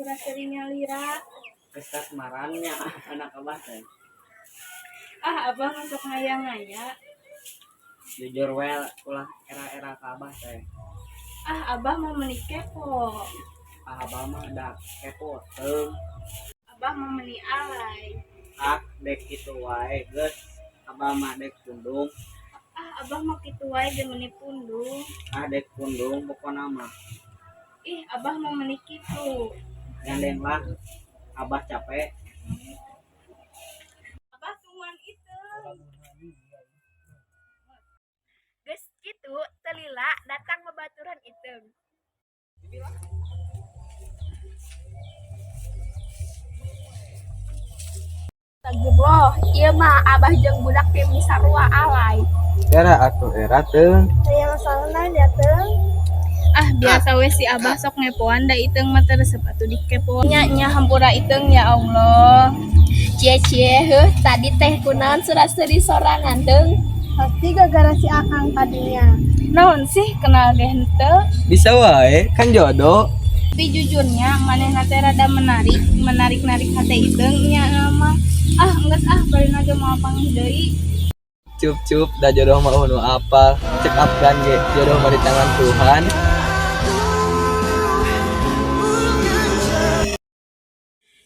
Sura-seri nyalira. Geus kasmaran nya anak abah teh. Ah, abah masuk ngaya-ngaya. Jujur we, ulah era-era ka abah teh. Ah, abah mah meni kepo. Ah, abah mah da kepo teu. Abah mah meni alay. Ah, dek kitu wae geus. Abah mah dek pundung. Ah, abah mah kitu wae ge meni pundung. Ah, dek pundung pokona mah. Ih, abah mah meni kitu. Gandeng lah. Abah capek. Abah tungguan itu. Geus kitu teu lila datang babaturan Iteung. Astagfirullah, ieu mah abah jeung budak teh meni sarua alay. Era atuh era teu. Aya masalahna nya Teung? Ah, biasa we si abah sok ngepoan, da Iteung mah teu resep atuh dikepoan. Nya nya, hampura Iteung, ya Allah. Cie cie, heuh, tadi teh kunaon sura-seuri sorangan, Teung? Pasti gara-gara si Akang tadinya. Naon sih, kenal ge henteu. Bisa wae kan jodoh. Tapi jujurnya manehna teh rada menarik, menarik-narik hate Iteung nya mah. Ah, geus ah, bari ge moal panggih deui. Cup cup, da jodoh mah nu apal. Cek Afgan ge, jodoh mah di tangan Tuhan.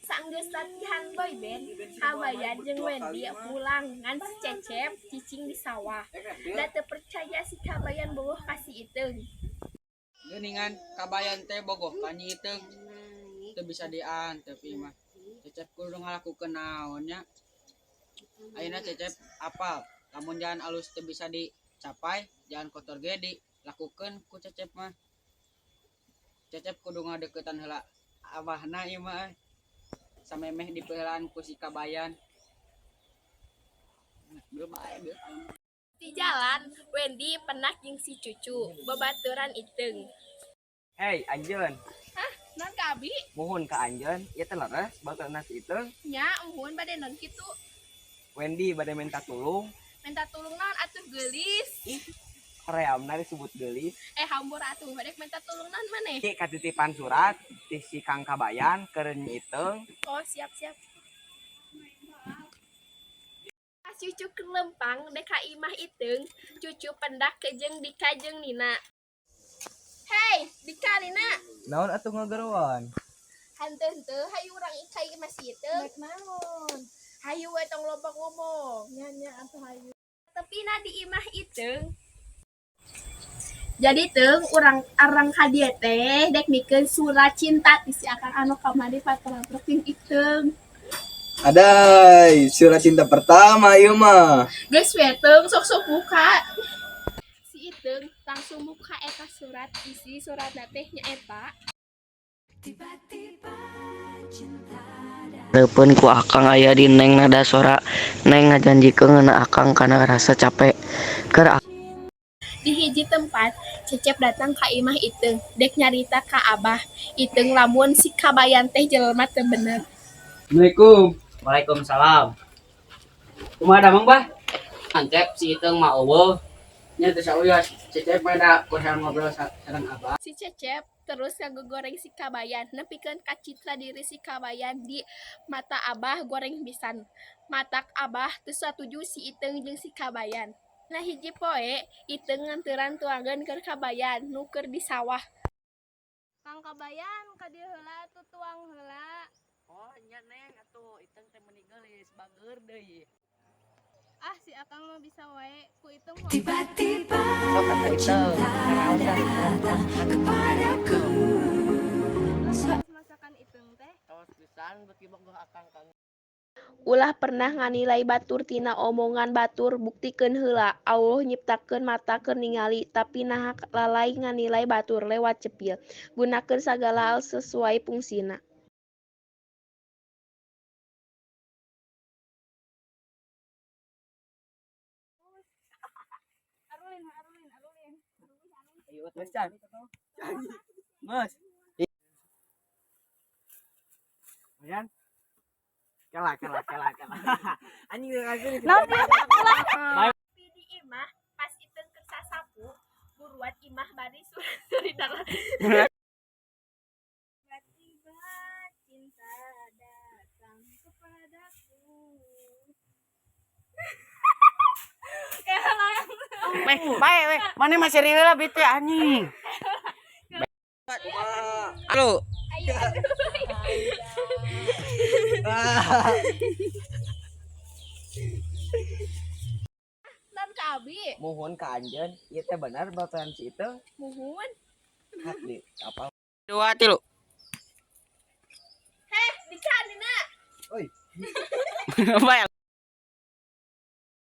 Sanggeus latihan boyband, Kabayan jeung Wendy pulang ngan si Cecep cicing di sawah. Da teu percaya si Kabayan bogoh ka si Iteung. Geuningan Kabayan teh bogoh ka Nyi Iteung. Teu bisa diantep ieu mah. Cecep kudu ngalakukeun naon nya? Ayeuna Cecep apal lamun jalan alus teu bisa dicapai, jalan kotor ge dilakukeun ku Cecep mah. Cecep kudu ngadeukeutan heula abahna ieu mah euy. Samemeh dipeulaan ku si Kabayan. Geus bae geus. Di jalan, Wendy pendak jeung si Cucu, babaturan Iteung. Hei, anjeun. Naon ka abi? Muhun ka anjeun, ieu teh leres baturna si Iteung? Nya, muhun, bade naon kitu? Wendy bade minta tulung. Minta tulung naon atuh, geulis? Horeamna disebut geulis. Eh, hampura atuh, bade minta tulung naon maneh? Ki katitipan surat ti si Kang Kabayan keur Nyi Iteung. Oh, siap siap. Pas Cucu keur lempang dek ka imah Iteung, Cucu pendak jeung Dika jeung Nina. Hei, Dika, Nina. Naon atuh ngageroan? Henteu henteu, hayu urang ka imah si Iteung. Rek naon? Hayu we, tong loba ngomong. Nya nya atuh, hayu. Tapi na di imah Iteung. Jadi Teung, urang arang ka dieu teh dek mikeun surat cinta ti si Akang anu kamari paterabruk jeung Iteung. Adai, surat cinta pertama ieu mah. Geus we Teung, sok-sok buka. Si Iteung langsung buka eta surat, isi suratna teh nyaeta Hareupeun ku akang aya di neng, nada sora neng ngajanjikeun ngeunah akang kana rasa cape keur. Di hiji tempat, Cecep datang ka imah Iteung dek nyarita ka abah Iteung lamun si Kabayan teh jelema teu bener. Assalamualaikum. Waalaikumsalam. Kumaha damang, Bah? Cep, si Iteung mah euweuh. Nya teu sauyos, Cecep mah da kurang ngobrol sareng abah. Si Cecep terus ngagogoreng si Kabayan nepikeun ka citra diri si Kabayan di mata abah goreng pisan. Matak abah teu satuju si Iteung jeung si Kabayan. Nah, hiji poe Iteung nganteran tuangan keur Kabayan nu keur di sawah. Kang Kabayan, ka dieu heula atuh, tuang heula. Oh nya, Neng, atuh Iteung teh meuni geulis, bageur deui. Ah, si Akang mah bisa wae ku Iteung. Sok atuh Iteung, karaosan. Masakan Iteung teh. Tos pisan beuki bogoh akang ka. Ulah pernah nganilai batur tina omongan batur, buktikeun heula. Allah nyiptakeun mata keur ningali, tapi naha lalai nganilai batur lewat cepil. Gunakeun sagala hal sasuai fungsina. Arulin, arulin, arulin. Geus can. Geus. Ayan. Kela kela kela kela. Anjing asli. Naon ieu? Tapi di imah pas Iteung keur sasapu, buruan imah bari sura-seri darah. Tiba-tiba. Meh, bae we. Mana masih heula bete anjing. Halo. Ayo, aduh. Dan ka abi. Mohon ka anjeun, ieu teh bener baturan si Iteung. Muhun. Asli, apa? Dua tilu. Heh, dika dina. Oi. Bae.